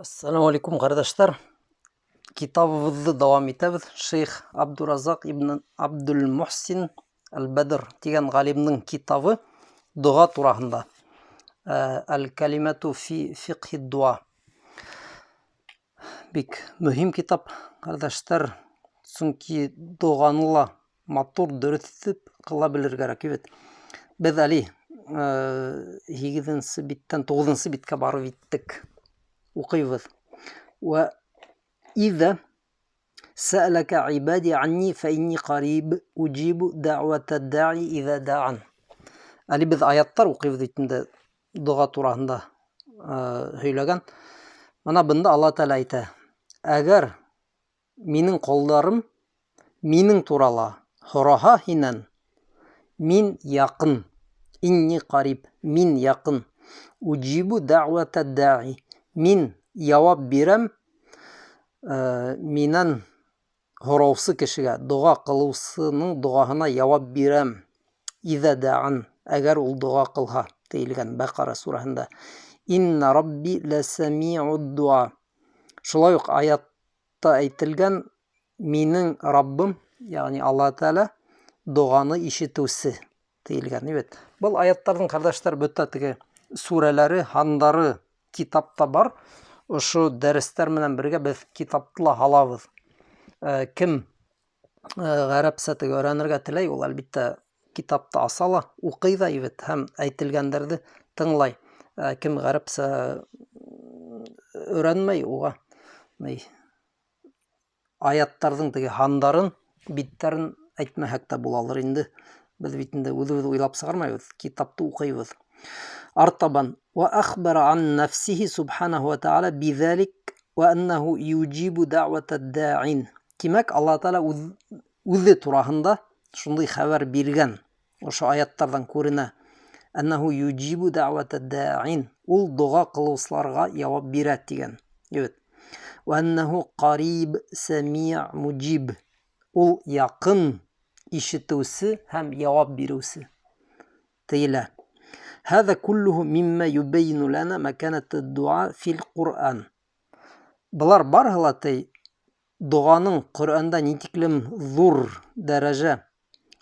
Ассаламу алейкум, ҡәрҙәштәр. Китабыбыҙҙы дауам итәбеҙ. Шейх Абдуразаҡ ибн Абдул-Мухсин Әл-Бәдр тигән ғалимдың китабы доға тураһында. Әл-Калимату фи фиқхи дуа. Бик мөһим китап, ҡәрҙәштәр, сөнки доғаны ла матур, дөрөҫ итеп ҡыла белергә кәрәк бит. Беҙ әле 8-нсе биттән 9-нсы биткә барып еттек. Уҡыйбыҙ. Вә иҙә сәәләкә ибади анни фә инни ҡариб уджибу дәғвәтә даи иҙә даан. Әле беҙ аяттар уҡыйбыҙ бит инде доға тураһында һөйләгән. Мына бында Алла Тәғәлә әйтә: әгәр минең ҡолдарым минең турала һораһа һинән, мин яҡын, инни ҡариб, мин яҡын. Уджибу дәғвәтә даи, мин яуап бирәм минән һораусы кешегә, доға ҡылыусының доғаһына яуап бирәм. Иҙә даан, әгәр ул доға ҡылһа, тейелгән Бәҡара сүрәһендә. Инна рабби ләсәмиуд дуа. Шулай уҡ аятта әйтелгән, минең Раббым, ягъни Алла Тәғәлә доғаны ишетеүсе тейелгән бит. Был аяттарҙың, ҡәрҙәштәр, бөтә теге сүрәләре, һандары китапта бар. Ошо дәрестәр менән бергә беҙ китапты ла һалабыҙ. Кем ғәрәпсә теге өйрәнергә теләй, ул әлбиттә китапты аса ла, уҡый ҙа бит һәм әйтелгәндәрҙе тыңлай. Кем ғәрәпсә өйрәнмәй, уға аяттарҙың теге һандарын, биттәрен әйтмәһәк тә булалыр инде. Беҙ бит инде үҙебеҙ уйлап сығармайбыҙ, китапты уҡыйбыҙ. Артабан ва ахбара ан нафсихи субханаху ва таала биҙалик ва аннаху юджибу дәғвәтә даин. Тимәк, Алла Тәғәлә үҙе тураһында шундай хәбәр биргән. Ошо аяттарҙан күренә. Аннаху юджибу дәғвәтә даин. Ул доға ҡылыусыларға яуап бирә тигән. Бит. Ва аннаху ҡариб сәмиъ муджиб. Ул яҡын, ишетеүсе һәм яуап биреүсе тейелә. Һәҙә куллуһу миммә юбәйину ләнә мәкәнәтә дуа фил Ҡуръан. Былар барыһы ла тей доғаның Ҡөрьәндә ни тиклем ҙур дәрәжә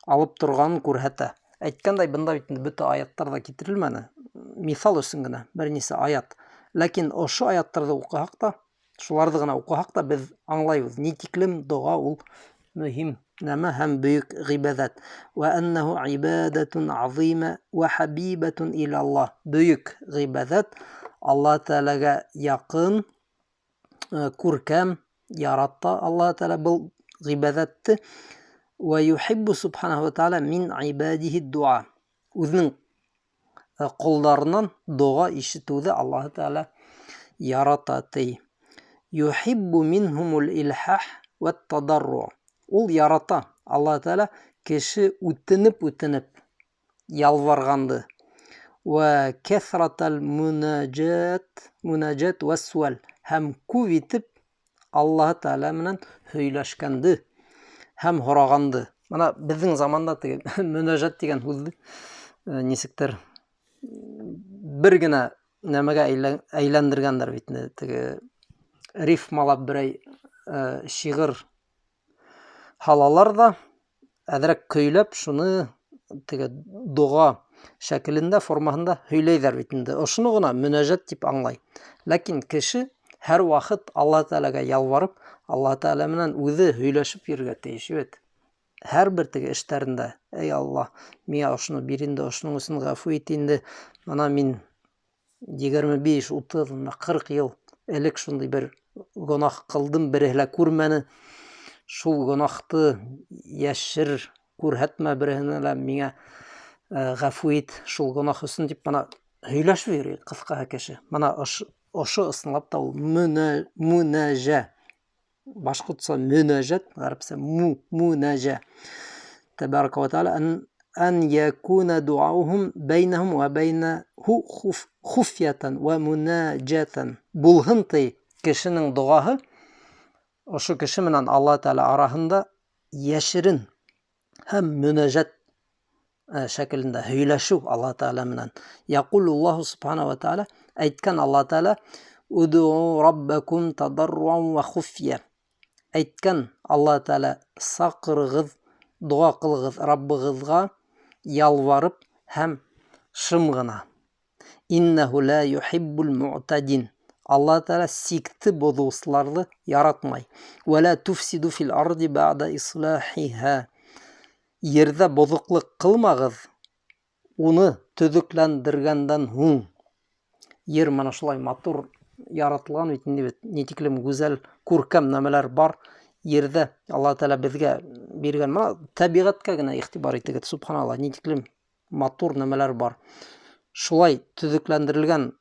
алып торғанын күрһәтә. Әйткәндәй, бында бит инде бөтә аяттар ҙа китерелмәне. Миҫал өсөн генә бер нисә аят. Ләкин ошо аяттарҙы уҡыһаҡ та, шуларҙы ғына уҡыһаҡ та беҙ аңлайбыҙ, ни тиклем доға ул мөһим нәмә һәм бөйөк ғибәҙәт. Вә аннаху ибадатун азима вә хабибатун илаллаһ. Бөйөк ғибәҙәт, Алла Тәғәләгә яҡын, күркәм, ярата Алла Тәғәлә был ғибәҙәтте. Вә юхиббу субханаху ва тааля мин ибадихи дуа. Үҙенең ҡолдарынан доға ишетеүҙе Аллаһ Тәғәлә ярата ти. Юхиббу минһумул илхах вә тадарру. Ул ярата Аллаһ Тәғәлә кеше үтенеп-үтенеп ялварғанды. Вә кәҫратал мунаджат, мунаджат вә суал. Һәм күп итеп Аллаһ Тәғәлә менән һөйләшкәнде һәм һорағанды. Мына беҙҙең заманда теге мөнәжәт тигән һүҙҙе нисектер бер генә нәмәгә әйләндергәндәр бит инде. Теге рифмалап берәй шиғыр һалалар ҙа, әҙерәк көйләп шуны теге доға шәкелендә, формаһында һөйләйҙәр бит инде. Ошоно ғына мөнәжәт тип аңлай. Ләкин кеше һәр ваҡыт Аллаһ Тәғәләгә ялварып, Аллаһ Тәғәлә менән үҙе һөйләшеп йөрөргә тейеш бит. Һәр бер теге эштәрендә, эй Аллаһ, миңә ошоно бир инде, ошоноң өсөн ғәфү ит инде. Мына мин 25, 30, мына 40 йыл элек шундай бер гонаһ ҡылдым, береһе лә күрмәне. Шул гонаһты йәшер, күрһәтмә береһенә лә, миңә ғәфү ит шул гонаһ өсөн тип мына һөйләшеп йөрөй ҡыҫҡаһы кеше. Мына ошо ысынлап та ул мөнәжә. Башҡортса мөнәжәт, ғәрәпсә мөнәжә. Тәбәрәкә вә тәғәлә ан якуна дуаухум бәйнәһум вә бәйнәһу хуфиятан вә мунаджатан. Булһын ти кешенең доғаһы ошо кеше менән Алла Тәғәлә араһында йәшерен һәм мөнәжәт шәкелендә һөйләшеү Алла Тәғәлә менән. Яҡулуллаһу субхана ва тәғәлә, әйткән Алла Тәғәлә, Удуу раббакум тадарруан ва хуфия. Әйткән Аллаһ Тәғәлә, саҡырығыҙ, доға ҡылығыҙ Раббығыҙға ялварып һәм шым ғына. Иннәһу ла юхиббул муътадин. Аллаһ Тәғәлә сикте боҙоусыларҙы яратмай. Вә ла туфсиду фил арди бәғдә ислахиһа. Ерҙә боҙоҡлоҡ ҡылмағыҙ, уны төҙөкләндергәндән һуң. Ер мына шулай матур яратылған бит инде бит. Ни тиклем гүзәл, күркәм нәмәләр бар ерҙә. Аллаһ Тәғәлә беҙгә биргән. Мына тәбиғәткә генә иғтибар итегеҙ, субханалла, ни тиклем матур нәмәләр бар. Шулай төҙөкләндерелгән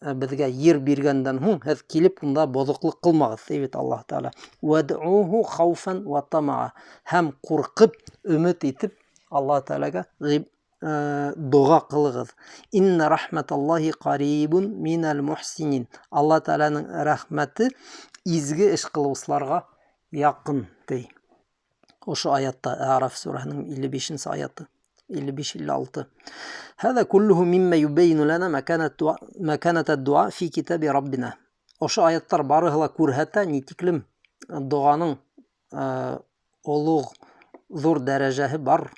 беҙгә ер биргәндән һуң һеҙ килеп унда боҙоҡлоҡ ҡылмағыҙ, ти бит Аллаһ Тәғәлә. Вәдъуһу хауфан ва тамаа. Һәм ҡурҡып, өмөт итеп Аллаһ Тәғәләгә доға ҡылығыҙ. Инна рахматаллахи ҡарибун минәл мухсинин. Аллаһ Тәғәләнең рәхмәте изге эш ҡылыусыларға яҡын, ти. Ошо аятта Әғраф сүрәһенең 55-нсе аяты. 55-56. Һәҙә куллуһу миммә юбәйину ләнә мәкәнәтә дуа фи китаби раббина. Ошо аяттар барыһы ла күрһәтә ни тиклем доғаның олуғ ҙур дәрәжәһе бар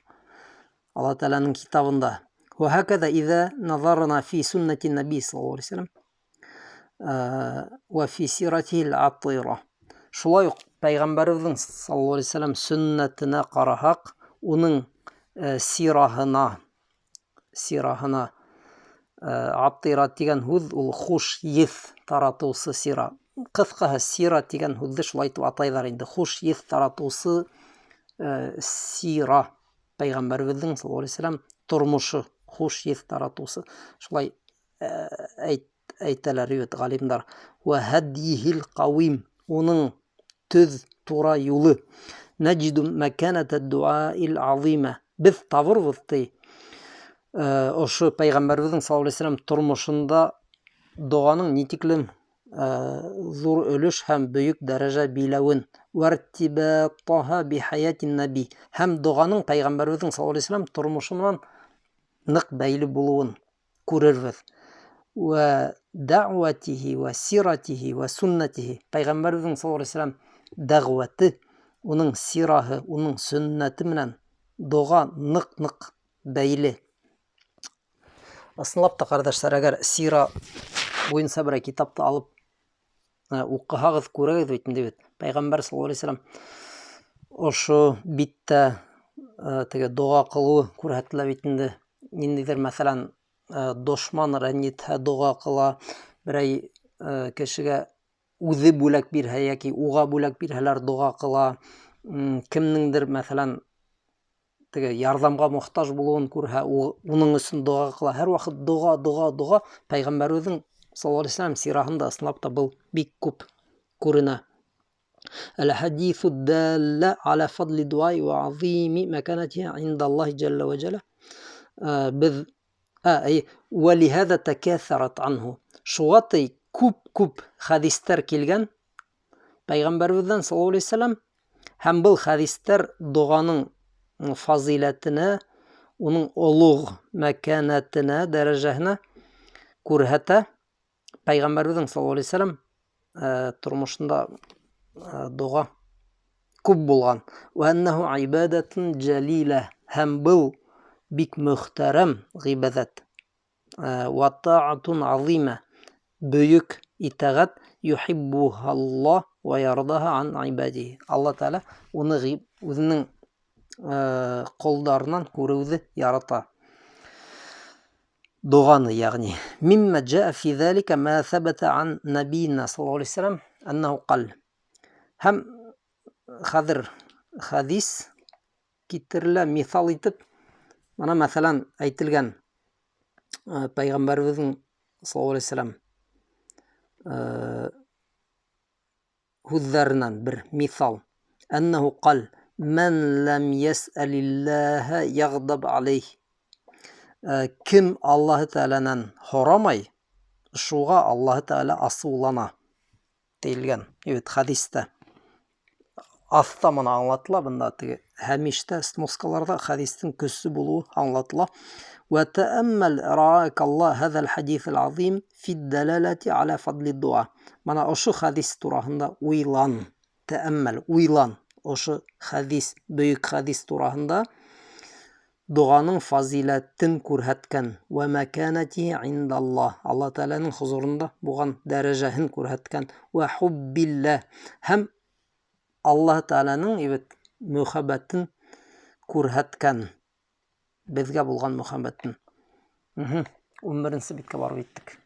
Аллаһ Тәғәләнең китабында. Ва һәкәҙә иҙә назарна фи суннати наби саллаллаһу алейһи ва сәлләм ва фи сиратихил атира. Шулай уҡ пәйғәмбәребеҙҙең саллаллаһу алейһи ва сәлләм сөннәтенә ҡараһаҡ, уның сираһына атира тигән һүҙ ул хуш еҫ таратыусы сира. Ҡыҫҡаһы сира тигән һүҙҙе шулай итеп атайҙар инде. Хуш еҫ таратыусы сира. Пәйғәмбәребеҙҙең саллаллаһу алейһи ва сәлләм тормошо хуш еҫ таратыусы. Шулай әйтәләр бит ғалимдар. Вә һәдйиһил ҡауим. Уның төҙ тура юлы. Нәҗиду мәкәнәтә дуаил азима. Беҙ табырбыҙ ти. Ошо пәйғәмбәребеҙҙең саллаллаһу алейһи ва сәлләм тормошонда доғаның ни тиклем ҙур өлөш һәм бөйөк дәрәжә биләүен. Вәртибатаһа бихаятин наби. Һәм доғаның пәйғәмбәребеҙҙең саллаллаһу алейһи ва сәлләм тормошо менән ныҡ бәйле булыуын күрербеҙ. Вә дәғүәтиһи вә сиратиһи вә суннатиһи. Пәйғәмбәребеҙҙең саллаллаһу алейһи ва сәлләм дәғүәте, уның сираһы, уның сөннәте менән доға ныҡ-ныҡ бәйле. Ысынлап та, ҡәрҙәштәр, әгәр сира буйынса берәй китапты алып уҡыһағыҙ, күрәгеҙ бит инде бит. Пәйғәмбәр саллаллаһу алейһи ва сәлләм ошо биттә теге доға ҡылыуы күрһәтелә бит инде. Ниндәйҙер, мәҫәлән, дошман рәнйетһә доға ҡыла, берәй кешегә үҙе бүләк бирһә йәки уға бүләк бирһәләр доға ҡыла, кемдеңдер, мәҫәлән, теге ярҙамға мохтаж булыуын күрһә, уның өсөн доға ҡыла. Һәр ваҡыт доға, доға, доға. Пәйғәмбәребеҙҙең саллаллаһу алейһи ва сәлләм сираһында ысынлап та был бик күп күренә. Әл-хадиҫу далла аля фадли дуай ва азими мәкәнәтиһи индаллаһи джалла ва джала. Беҙ ва лиһаза такәҫәрәт анһу. Шуға ти күп-күп хәдистәр килгән пәйғәмбәребеҙҙән саллаллаһу алейһи ва сәлләм, һәм был хәдистәр доғаның фазиләтенә, уның олуғ мәкәнәтенә, дәрәжәһенә күрһәтә. Пәйғәмбәребеҙҙең саллаллаһу алейһи ва сәлләм тормошонда доға күп булған. Вә әннәһу ибадатун джалилә. Һәм был бик мөхтәрәм ғибәҙәт. Вә таатун азима. Бөйөк итәғәт. Юхиббухаллаһ вә ярҙаһа ан ибадиһи. Аллаһ Тәғәлә уны үҙенең ҡолдарынан күреүҙе ярата. Доғаны, йәғни. Миммә джаа фи залика ма сәбәтә ан набийна саллаллаһу алейһи ва сәлләм әннәһу ҡал. Һәм хәҙер хәдис китерелә миҫал итеп, мына мәҫәлән әйтелгән пәйғәмбәребеҙҙең саллаллаһу алейһи ва сәлләм һүҙҙәренән бер миҫал. Әннәһу ҡал мән ләм йәсәлилләһә яғдаб алейһ. Кем Аллаһы Тәғәләнән һорамай, шуға Аллаһы Тәғәлә асыулана тейелгән. Бит хәдистә. Аҫта мына аңлатыла, бында теге һәмиштә сноскаларҙа хәдистең көслө булыуы аңлатыла. Вә тәәммәл раакалла һәҙәл хәдиҫел азим фид дәләләти аля фадли дуа. Мына ошо хәдис тураһында уйлан, тәәммәл, уйлан. Ошо хәдис, бөйөк хәдис тураһында доғаның фазиләтен күрһәткән. Вә мәкәнәтихи индаллаһ. Алла Тәғәләнең хозурында булған дәрәжәһен күрһәткән. Вә хуббилләһ. Һәм Аллаһ Тәғәләнең бит мөхәббәтен күрһәткән. Беҙгә булған мөхәббәтен. 11-нсе биткә барып еттек.